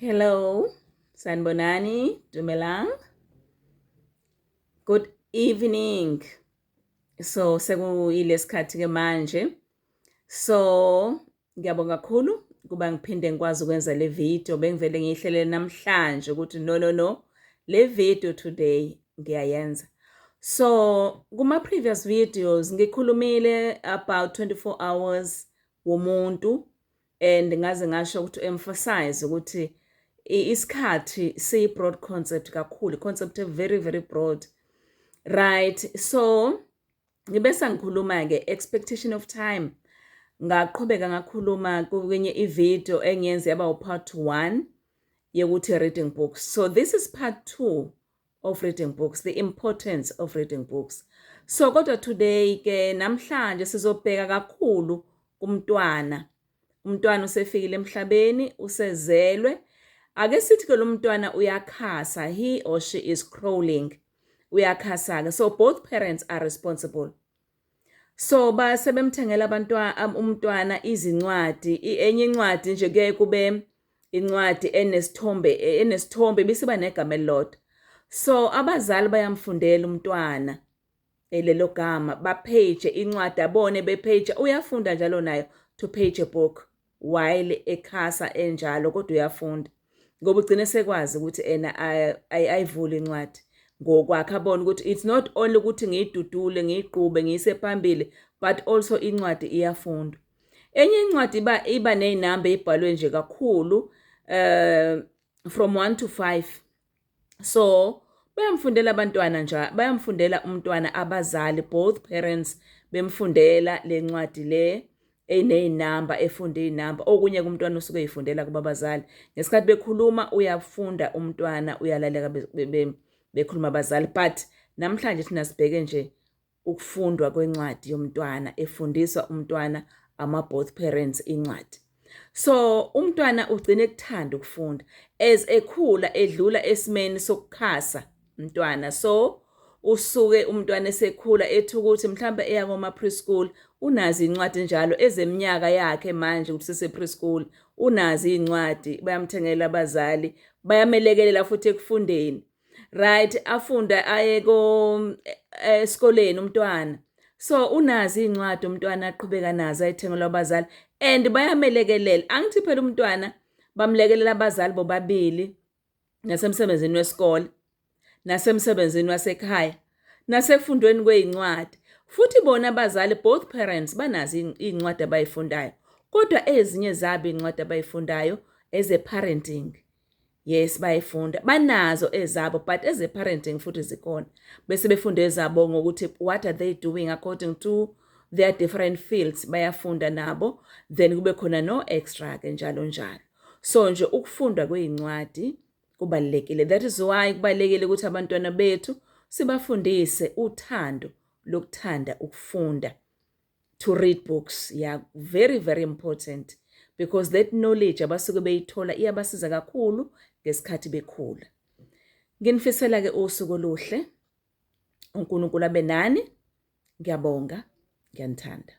Hello, sanibonani, dumelang. Good evening. So sekuyilesikhathi ke manje. So ngiyabonga kakhulu kuba ngiphinde ngikwazi ukwenza le video bengivele ngiyihlelele namhlanje ukuthi no no no le video today ngiyayenza. So kuma previous videos ngikhulumile about 24 hours womuntu and ngaze ngasho ukuthi emphasize ukuthi isikhathi siyi broad concept kakhulu, concept very very broad, right? So ngibe sengikhuluma ke expectation of time, ngaqhubeka ngakhuluma kwenye ivideo engiyenze yaba upart 1 yokuthi reading books. So this is part 2 of reading books, the importance of reading books. So kodwa today ke, namhlanje sizobheka kakhulu kumntwana. Umntwana usefikile emhlabeni, usezelwe. Ake sithi ke lo mntwana uyakhasa, he or she is crawling, uyakhasa ke. So both parents are responsible. So base bemthengela abantwana umntwana izincwadi. Enye incwadi nje kuyaye kube incwadi enesithombe bisiba negama elilodwa. So abazali bayamfundela umntwana lelo gama, bapage incwadi, abone bepage, uyafunda njalo nayo to page a book while ekhasa enjalo, kodwa uyafunda ngoba ugcine sekwazi ukuthi ena ayivule incwadi ngokwakhe, abone ukuthi it's not only ukuthi ngiyidudule, ngiyiqhube, ngiyise phambili, but also incwadi iyafundwa. Enye incwadi iba nezinamba ezibhalwe nje kakhulu, from 1 to 5. So bayamfundela abantwana nje, bayamfundela umntwana abazali, both parents, bemfundela lencwadi le eney'namba, efunda iy'namba. Okunye kumntwana usuke ey'fundela kuba abazali ngesikhathi bekhuluma, uyafunda umntwana, uyalaleka bekhuluma abazali. But namhlanje thina sibheke nje ukufundwa kwencwadi yomntwana, efundiswa umntwana ama-both parents incwadi. So umntwana ugcina ekuthanda ukufunda as ekhula, edlula esimeni sokukhasa umntwana. So usuke umntwana esekhula, ethi ukuthi mhlawumbe eya koma preschool, unazo incwadi njalo ezeminyaka yakhe manje ukuthi sese preschool, unazo incwadi, bayamthengela abazali, bayamelekelela futhi ekufundeni, right? Afunda aye ko esikoleni umntwana. So unazo incwadi umntwana, aqhubeka nazo ayithengelwa abazali and bayamelekelela. Angithi phela umntwana bamlekelela abazali bobabili nasemsebenzini wesikole, nasemsebenzini wasekhaya, nasekufundweni kwezincwadi. Futhi bona abazali, both parents, banazo iy'ncwadi abayifundayo, kodwa ezinye zabo iy'ncwadi abayifundayo eze-parenting. Yes, bayifunda, banazo ezabo, but eze-parenting futhi zikhona, bese befunda ezabo ngokuthi what are they doing according to their different fields, bayafunda nabo. Then kube khona no extra ke, njalo njalo. So nje ukufundwa kwezincwadi kubalulekile. That is why kubalulekile ukuthi abantwana bethu sibafundise uthando lokuthanda ukufunda, to read books. Yeah, very very important, because that knowledge abasuke beyithola iyabasiza kakhulu ngesikhathi bekhula. Nginifisela ke usuku oluhle, uNkulunkulu abe nani. Ngiyabonga, ngiyanithanda.